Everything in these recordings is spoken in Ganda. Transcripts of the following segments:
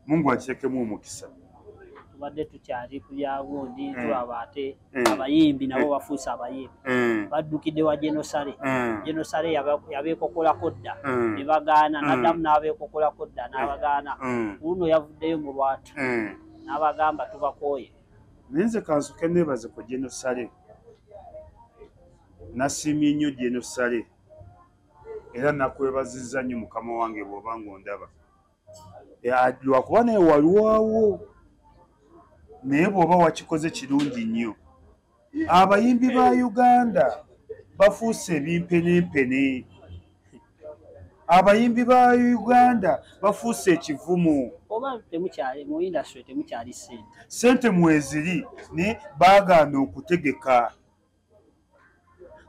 Mungu akiteekemu omukisa. Tubadde tukyali ku bya gundi, tulaba ate abayimbi nabo bafuuse abayimbi, baddukidde wa General Saleh. General Saleh yabeekokolako dda ne bagaana, n'addamu n'abeekokolako dda n'abagaana. Luno yavuddeyo mu lwatu n'abagamba tubakooye. Naye nze kansoke neebaze ku General Saleh, nasiimye nnyo General Saleh era nakwebazizza nnyo mukama wange bw'oba ng'ondaba, lwakuba naye walwawo, naye bw'oba wakikoze kirungi nnyo. Abayimbi ba Uganda bafuuse ebimpenempene, abayimbi ba Uganda bafuuse ekivumo. Oba temukyali mu industry, temukyali ssente? Ssente mweziri, naye baagaana okutegeka.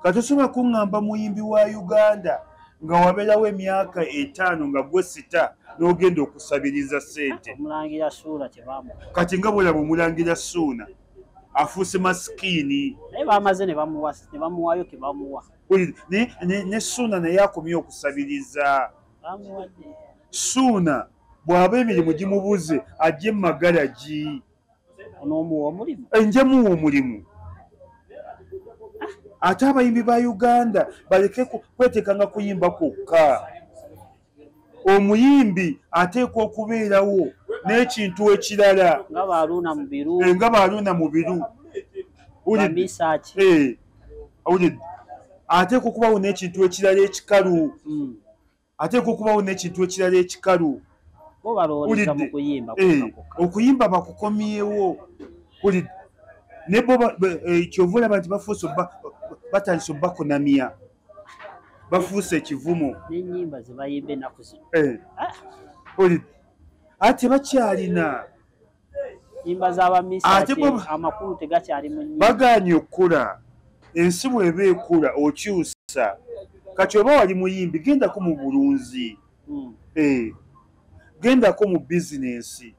Kati osobola kuŋŋamba muyimbi wa Uganda nga wabeerawo emyaka 5 nga gwe sita n'ogenda okusabiriza ssente? Omulangira Suuna kyebamu. Kati nga bwolaba omulangira Suuna afuuse masikiini. Naye bamaze ne bamuwayo ke bamuwa. Ne Suuna naye akomye okusabiriza. Bamuwadde. Suuna bw'aba emirimu gimubuze ajje mu magalagi. Onoomuwa omulimu? Nje muwa omulimu. Ate abayimbi ba Uganda baleke kweteekanga kuyimba kwokka. Omuyimbi ateekwa okubeerawo n'ekintu ekirala. Nga Baaluuna Mubiru. Nga Baaluuna Mubiru. Ateekwa okubawo n'ekintu ekirala ekikalu. Ateekwa okubawo n'ekintu ekirala ekikalu. Bo balowooza mu kuyimba. Okuyimba bakukomyewo. Ne bo kyova olaba nti bafuuse batandise obbakunamya, bafuuse ekivumo. N'ennyimba ze bayimba ennaku zino. Ate bakyalina nnyimba z'abamisaaki, amakulu tegakyali mu nnyimba. Bagaanye okukula. Ensi bw'eba ekula okyusa. Kati oba wali muyimbi, gendako mu bulunzi, gendako mu bizinensi,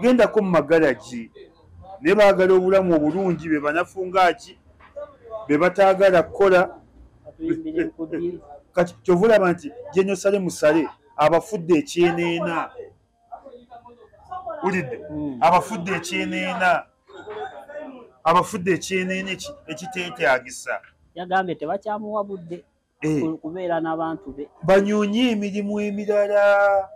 gendako mu magalagi. Naye baagala obulamu obulungi, be banafu ngaaki, be bataagala kukola. Kati kyova olaba nti General Saleh Musale abafudde ekyeneena. Ulidde? Abafudde ekyeneena, abafudde ekyeneena ekiteetaagisa. Yagambye tebakyamuwa budde kubeera n'abantu be. Banyonye emirimu emirala,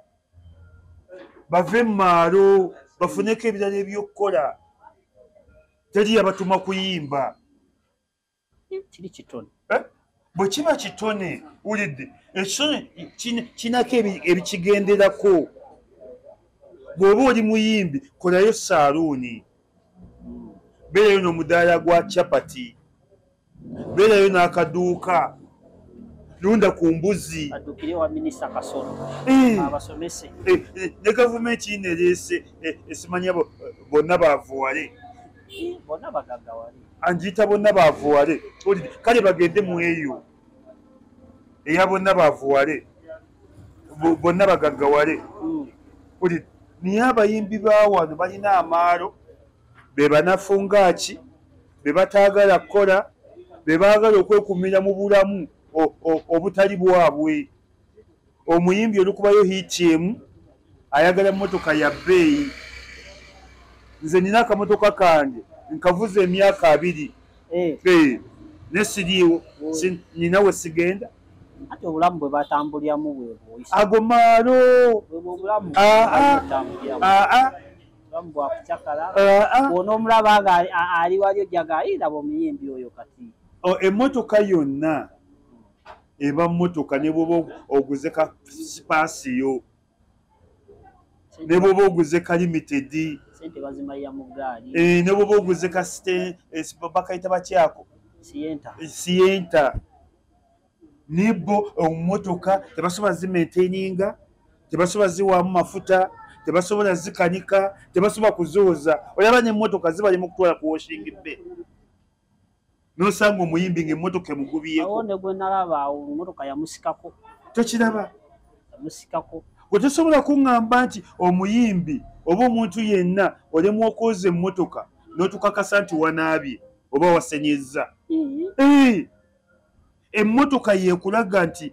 bave mu maalo, bafuneko ebirala ebyokukola. Teri yabatuma kuyimba. Kiri kitone. Bwe kiba kitone, ulidde, ekitone kinako ebikigenderako. Bw'oba oli muyimbi, kolayo saaluuni, beerayo n'omudaala gwa chapati, beerayo n'akaduuka, lunda ku mbuzi. Addukire wa Minisita Kasolo abasomese. Ne gavumenti yino ereese esimanya bonna baavuwale. Bonna bagaggawale. Anjiyita bonna baavuwale. Kale bagende mu eyo eya bonna baavuwale, bonna bagaggawale. Naye abayimbi ba wano balina amaalo, be banafu ngaaki, be bataagala kukola, be baagala okwekumira mu bulamu obutali bwabwe. Omuyimbi olukubayo hit emu ayagala mmotoka ya bbeeyi. Nze nina akamotoka kange nkavuza emyaka 2, ne siriiwo, nina we sigenda. Ate obulamu bwe batambuliramu bwe buyisa. Ago maalo. Obulamu obulamu bwa kucakala. Bw'onoomulaba nga ali wali ojja gayiraba omuyimbi oyo kati. Emmotoka yonna eba mmotoka, ne bw'oba oguze ka Spacio, ne bw'oba oguze ka Limited, ssente bazimalira mu ggaali. Ne bw'oba oguze ka bakayita bakyako Sienta. Sienta. Ne bo emmotoka tebasobola zimaintaininga, tebasobola ziwaamu mafuta, tebasobola zikanika, tebasobola kuzooza. Olaba n'emmotoka zibali mu kutwala ku washing bay, n'osanga omuyimbi ng'emmotoka emugubyeko. Awo ne gwe nalaba awo emmotoka yamusikako. Tokiraba? Yamusikako. Gwe tosobola kuŋŋamba nti omuyimbi oba omuntu yenna olemu okwoza emmotoka n'otukakasa nti wanaabye oba wasenyezza. Emmotoka yeekulaga nti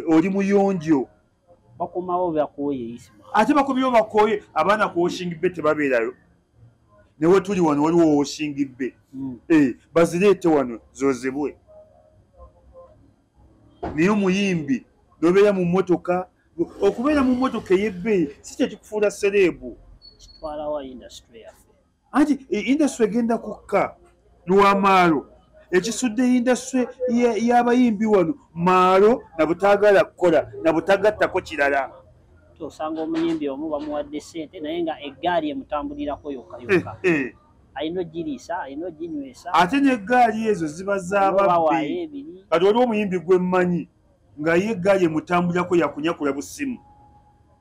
oli muyonjo. Bakomawo bakooye Isma. Ate bakubyewo bakooye abaana ku washing bay tebabeerayo. Ne we tuli wano waliwo washing bay. Bazireete wano zozebwe. Naye omuyimbi n'obeera mu mmotoka, okubeera mu mmotoka ey'ebbeeyi si kye kikufuula celeb. Kitwalawa industry yaffe? Anti industry egenda kukka lwamaalo. Ekisudde industry y'abayimbi wano maalo na butaagala kukola na butagattako kirala. Osanga omuyimbi omu bamuwadde ssente naye nga eggaali emutambulirako yokka yokka. Alina ogiriisa, alina oginywesa. Ate n'eggaali ezo ziba z'ababbi. Kati waliwo omuyimbi gwe mmanyi nga ye eggaali emutambulirako yakunyakula busimu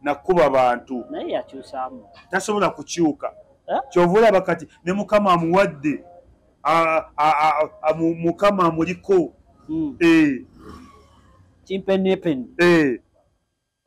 nakuba bantu. Naye yakyusaamu. Tasobola kukyuka. Ky'ova olaba kati ne Mukama amuwadde, Mukama amuliko. Kimpenepeni.